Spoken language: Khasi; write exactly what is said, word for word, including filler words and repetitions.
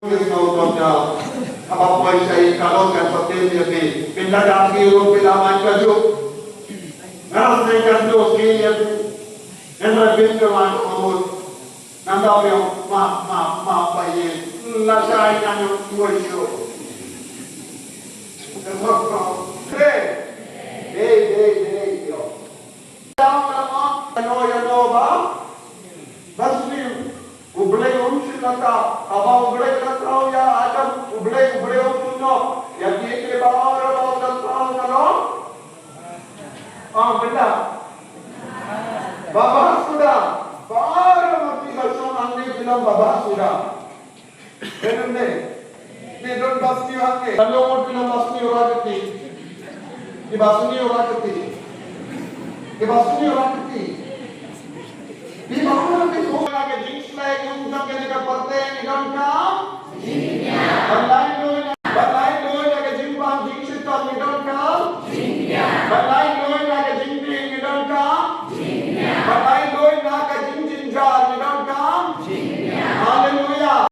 Ngi sngewthuh da haba poi sha ïing ka long kan pateng ïa phi. Phin lada phi ruh phi la man ka juk. Nga sngew ka juk phi ïa phi. Ngan ra phin ka wan ka mut. Ngan da phi ong ma ma ma pa ïa. La shai ngan ong wai shu. Hey, hey, hey, hey, yo. Ïano ïano ba ba sniew. U Blei um shim la ka. Haba U Blei u la thaw ïa Adam, U Blei, U Blei um shim noh. Ïa ki kiei kiei baroh ba u la thaw ka long, ah, bynta ba bha suda. Baroh ma ki ba shong hangne ki long ba bha suda. Em ne? Ki don ba sniew hangne. Ka long ki long ba sniew ra kti. Ki ba sniew ra kti. Ki ba sniew ra kti. Ki ba sniew ra kti. Ki ba sniew ra kti. Ka jingshlei jong kane ka pateng jong ka.